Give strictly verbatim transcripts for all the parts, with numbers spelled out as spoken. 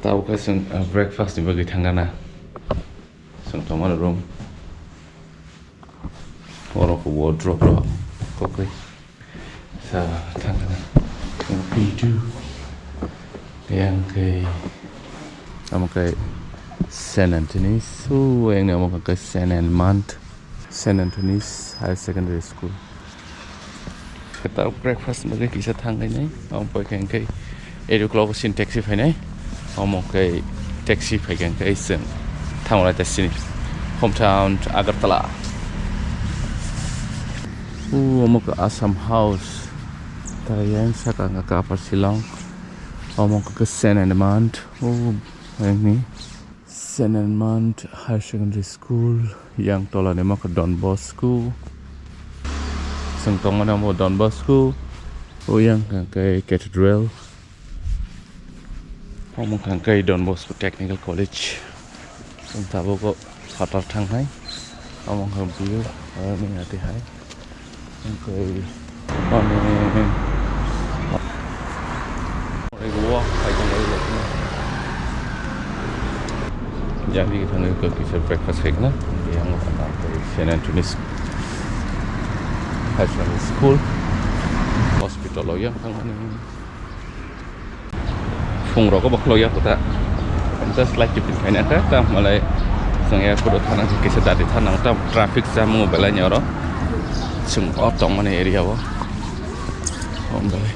Tabuk khe chwng, ah, breakfast ni bagwi thangna na. Chwng tongmani room. Oro khe wardrobe rok kokoi sa thangna. Yang khe itu. Yang khe amo khe Saint Anthony's. So, yang ni amo khe Saint Edmund. Saint Anthony's Higher Secondary School. Khe ta breakfast bagwi kisa thang khainai. Omo poi khe hwnkhe eight o'clock sin taxi phainai. Omo khe taxi phai khe hwnkhe chwng thanglai ta sini hometown Agartala. O omo khe Assam House. Ta yang saka hwnkhe Upper Shillong. Omo khe Saint Edmund. O yang ni. Saint Edmund Higher Secondary School, yang tola ni amo khe Don Bosco. Chwng tongmani amo Don Bosco, o yang khe Cathedral, omo khe Don Bosco Technical College. Chwng tabuk o phatar thangnai, omo khe view, ani ati hai. Hwnkhe ani walk khai tongo. Jani thangwi kisa breakfast khai khna. Yang Saint Anthony's High Secondary School, hospital o yang thangmani. Phung rok bo khwlai ya kota. Just like tiffin khaina kha, ta malai chwng airport o thana kisa dati thana ta traffic jam o belai ni oro. Chwng o tongmani area o. O belai.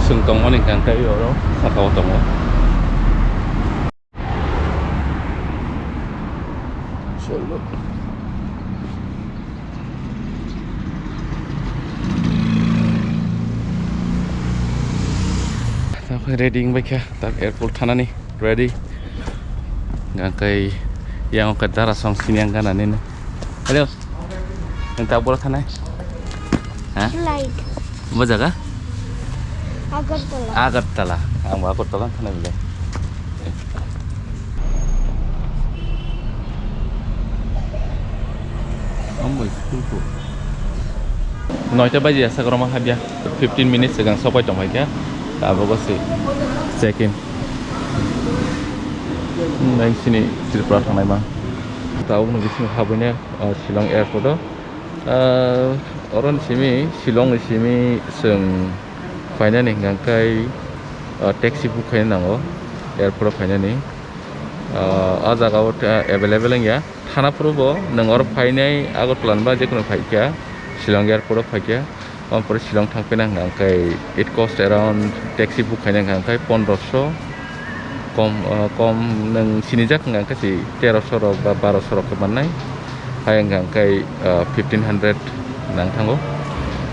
Chwng tongmani kang kai oro saka o tongo. Chalo. Ready wngbai kha, tak airport thanani ready. Hwnkhe yang khe dara song sini ang ganani no. Hello. Ang tak bola thanai. Ha? Flight. Bo jaga? Agartala. Agartala. Ang Agartala thanai bile. Ambo school ko. Noita baji asa koroma habya. Fifteen minutes segang sopai tongbai kya. Abo ko si check in. Nang sini Tripura thanai ma. Tau no bising habune, uh, Shillong airport o. Ah, oro ni simi, Shillong ni simi chwng phainani hwnkha khe, ah, taxi book khaina nango, airport o phainani. Ah, o jaga o available wngya. Thana phuru bo nwng oro phainai Agartala ni ba jekono phaikha, Shillong airport o phaikha. Omo pore Shillong thang phina hwnkha khe it cost around taxi book khaina hwnkha khe pondroso. Kom, ah, kom nwng sinijak hwnkha khe si teroso rok ba baroso rok khe mannai. Hai hwnkha khe, ah, fifteen hundred nang thango.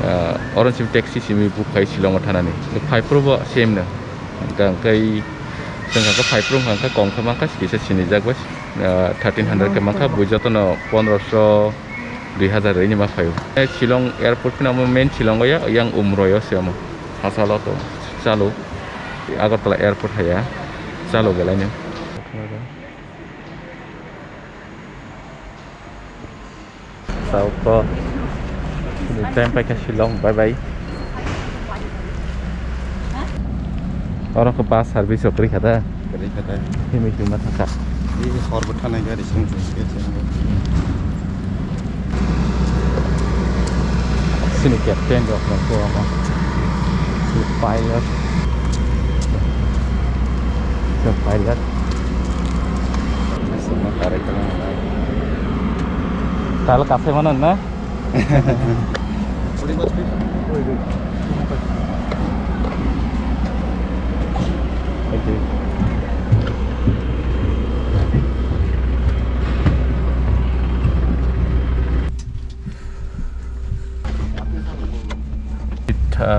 Ah, oro simi taxi simi book khai Shillong o thanani. Phai phuru bo same no. Hwnkha khe chwng kha khe phai phuru hwnkha khe kom khe mankha kisa sinijak bai, ah, thirteen hundred khe mankha, bui jotono pondroso, dui hazar rini ma phaio. Eh, Shillong airport phano omo main Shillong o ya, yang Umroi o se omo. Sasalo to chalo. Agartala airport haya. Chalo belai no. Tao to. Time paikha Shillong, bye bye. Oro khe bus service rok kwrwi kha da? Kwrwi kha da. Himwi himma thangkha. Ee, hor bo thanai gari song song se se. Sini captain rok no ko ama. Pilot. Pilot. Sima kare kala. Tal kafe mana na?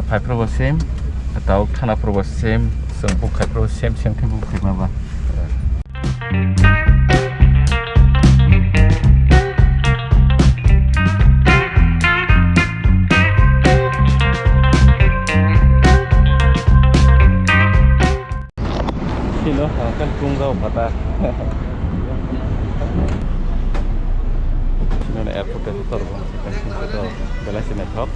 Phai phuru bo same, tao thana phuru bo same, chwng book khai phuru bo same, same khe book khai ma ba. Sino hakan kung rao pata. Sino na airport e tor bang sika sing ko belai sini thok.